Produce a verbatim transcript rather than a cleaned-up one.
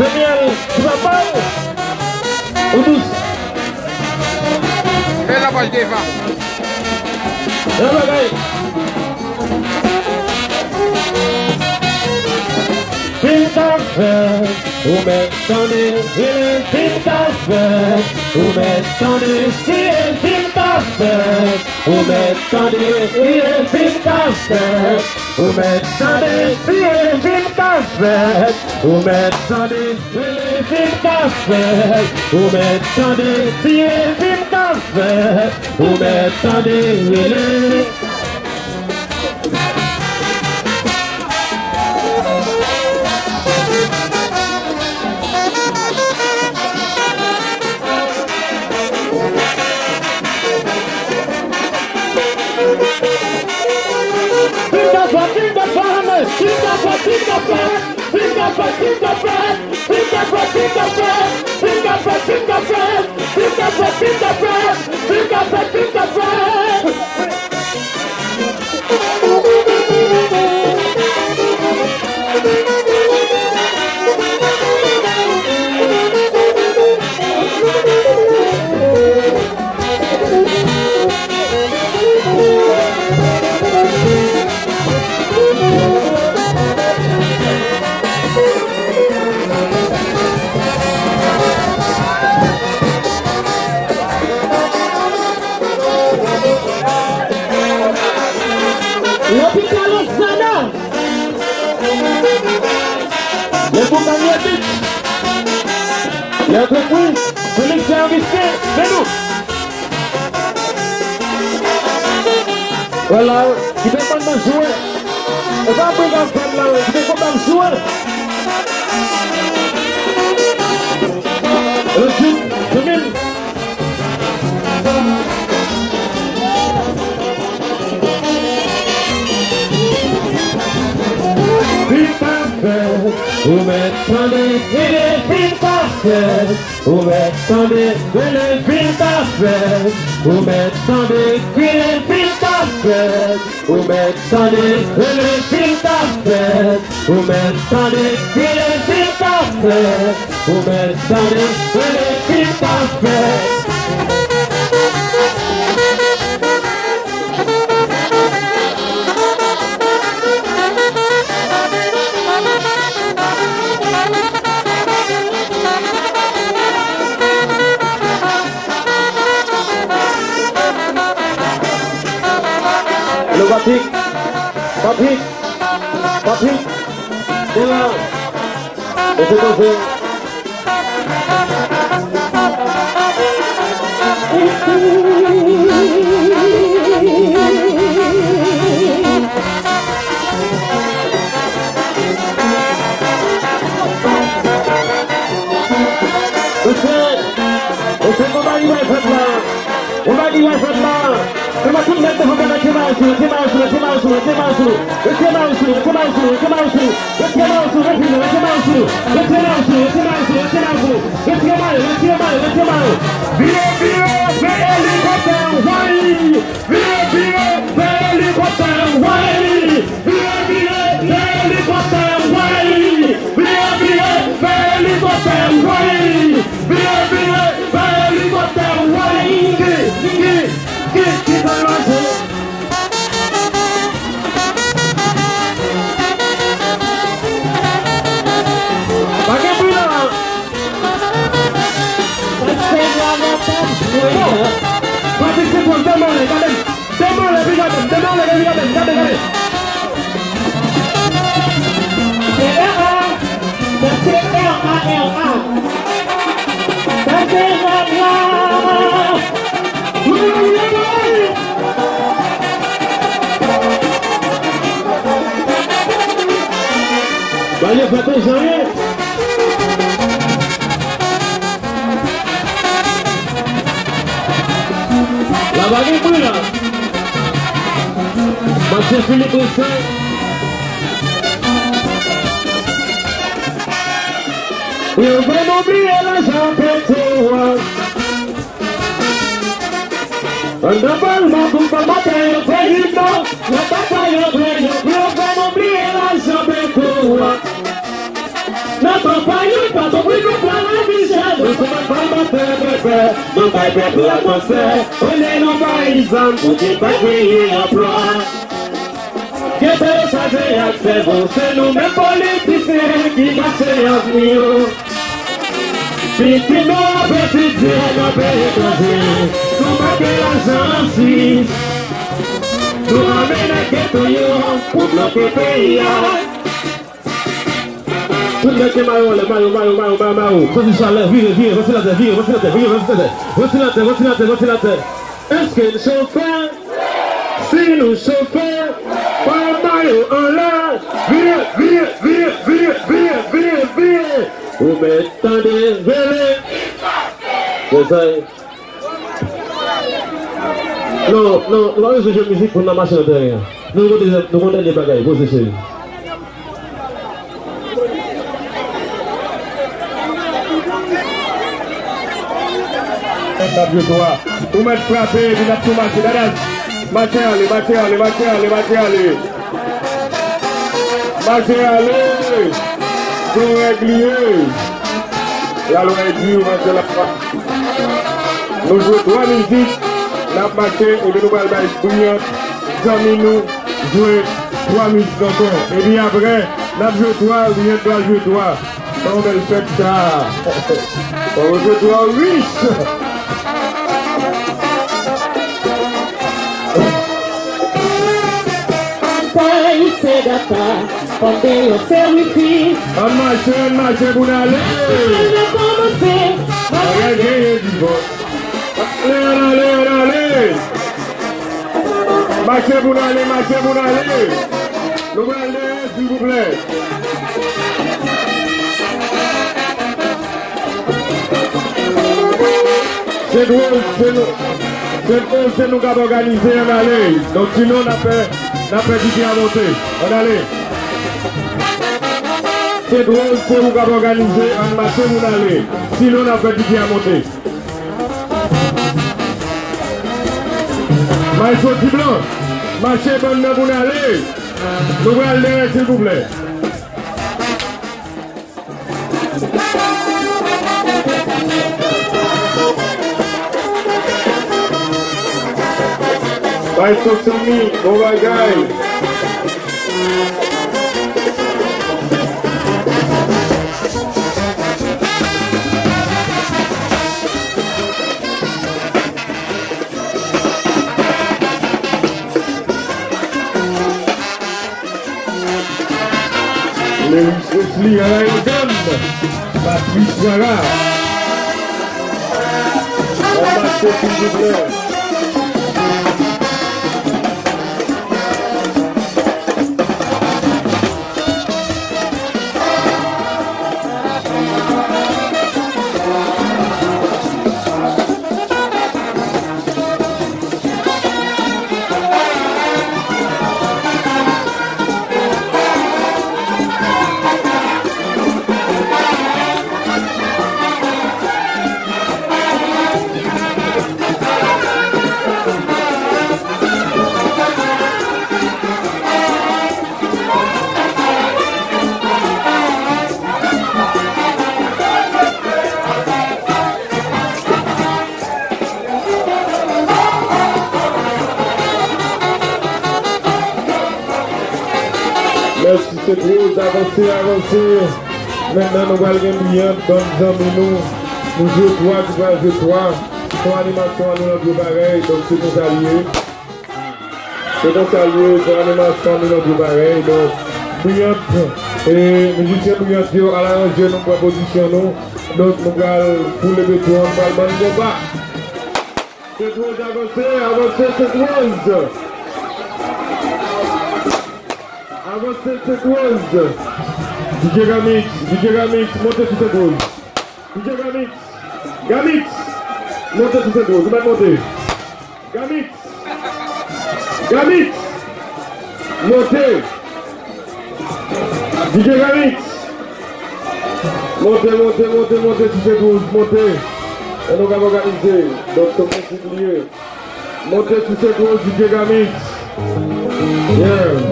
Daniel, ti papa, ou dous. Fè lapaj devan. Yon bagay. Fim k ap fèt, ou mèt tande, rele fim k ap fèt, ou mèt tande, si e fim k ap fèt, ou mèt tande, si e fim k ap fèt, ou mèt tande, si e fim k ap fèt, ou mèt tande, rele fim k ap fèt, ou mèt tande, si e fim k ap fèt, ou mèt tande, rele. Lopital Osana. Lè pou Kanye Beat. Lè pou Queen. Felix Augustin. Men nou. Vwala, kite bann nan jwe. E pa mwen k ap vann la, kite konpa m jwe. Rejim, zanmi m. Fim k ap fèt, ou mèt tande, rele fim k ap fèt, ou mèt tande, rele fim k ap fèt, ou mèt tande, rele fim k ap fèt, ou mèt tande, rele fim k ap fèt, ou mèt tande, rele fim k ap fèt, ou mèt tande, rele fim k ap fèt. Hello, Patrick. Patrick. Patrick. Te la. Mete poze. Mesye, mesye, konbay li bay fèt la. Konbay li bay fèt la. Kòman tout nèg devan gade, retire mayo sou nou, retire mayo sou nou, retire mayo sou nou, retire mayo sou nou. Retire mayo sou nou, retire mayo sou nou, retire mayo sou nou. Retire mayo sou nou, retire mayo sou nou, retire mayo sou nou, retire mayo sou nou, retire mayo sou nou. Retire mayo, retire mayo, retire mayo. Vire, vire, vè elikoptè, woy! Vire, vire, vè elikoptè, woy! Vire, vire, vè elikoptè, woy! Vire, vire, vè elikoptè, woy! Vire, vire, vè elikoptè, woy! Ki, ki, ki, ki sa l manje? Pa gen bri la. Sa se la nan tèt jwe. Bon. Patrick Sentwòl, tèlman lè, gade m. Tèlman lè, vin gade m. Tèlman lè, vin gade m. Gade, gade. Se R A. Sa se R A R A. Sa se R A R A. Ba yo fè tou jan ye. La pa gen bri la. Matye Filip Risen. Yo fè nou bliye lajan peto a. Anndan palman pou fè batay yo fè hip hop. Nan batay yo fè hip hop. Yo fè nou bliye lajan peto a. Nan kanpay yo pa Kòman kòman fè fè fè, nou bay pèp la konsèy, olye nou bay zam pou ki pa genyen anplwa. Geto yo chaje ak sèvo, se nou menm politisyen ki gache avni yo. Pitit nou ap etidye nan peyi etranje, nou manke lajan an Swis. Nou anmennen geto yo pou bloke peyi a. Tout nèg gen mayo anlè, mayo, mayo, mayo, mayo, mayo. Santi chalè, vire, vire, vantilatè, vire, vantilatè, vire, vantilatè. Vantilatè, vantilatè, vantilatè. Èske n chofe? Si nou chofe, pa mayo anlè. Vire, vire, vire. Ou mèt tande, rele. Joseph. Non, non, nou pa bezwen jwe mizik pou n nan mache nan teren an. Nou gon dènye, nou gon dènye bagay, poze cheri. N ap jwe twa. Ou mèt frape, epi n ap tou mache. Dadad. Mache ale, mache ale, mache ale, mache ale. Mache ale. Se yon règ li ye. Lalwa e di w mache la. Nou jwe twa mizik, n ap mache, epi nou pral bay Briyant, zanmi nou, jwe twa mizik ankò. Epi apre, n ap jwe twa, Briyant pral jwe twa. Sa yon bèl fèt sa. Sa yon jwe twa rich. Anpay se data, fòk gen yon seri fi. Ann mache, ann mache pou n ale. Ann kòmanse. Bagay genyen divòs. Ale, ann ale, ann ale. Mache pou n ale, mache pou n ale. Nou pral dèyè, silvouplè. Sent Woz, se nou, Sent Woz, se nou k ap òganize, ann ale. Donk, sinon, n ap fè, n ap fè tifi a monte. Ann ale. Sent Woz, se ou k ap òganize, ann mache pou n ale. Sinon, n ap fè tifi a monte. Maestro Ti Blan, mache bann nan pou n ale. Nou pral dèyè, silvouplè. Maestro Samy, bon bagay. Lewis Wesley, Alain Jordan, Patrice Sarah. Ann mache, silvouplè. Mèsi, Sent Woz, avanse, avanse. Mentnan, nou pral gen Briyant, bann zanmi nou. Nou jwe twa, ki pral jwe twa. Se yon animasyon an nou nan dwe parèy, donk se konsa li ye. Se konsa l ye, se yon animasyon nou nan dwe parèy. Donk, Briyant, e, mizisyen Briyant yo, alaranje nou pran pozisyon nou. Donk, nou pral foule beton an, nou pral ban n konpa. Sent Woz avanse, avanse Sent Woz. Avanse Sent Woz. D J Gamix, D J Gamix, monte sou Sent Woz. D J Gamix, Gamix, monte sou Sent Woz, ou mèt monte. Gamix! Gamix! Monte! D J Gamix! Monte, monte, monte, monte sou Sent Woz, monte! E nou k ap òganize, donk se yon mizik li ye. Monte sou Sent Woz, D J Gamix! Yeah!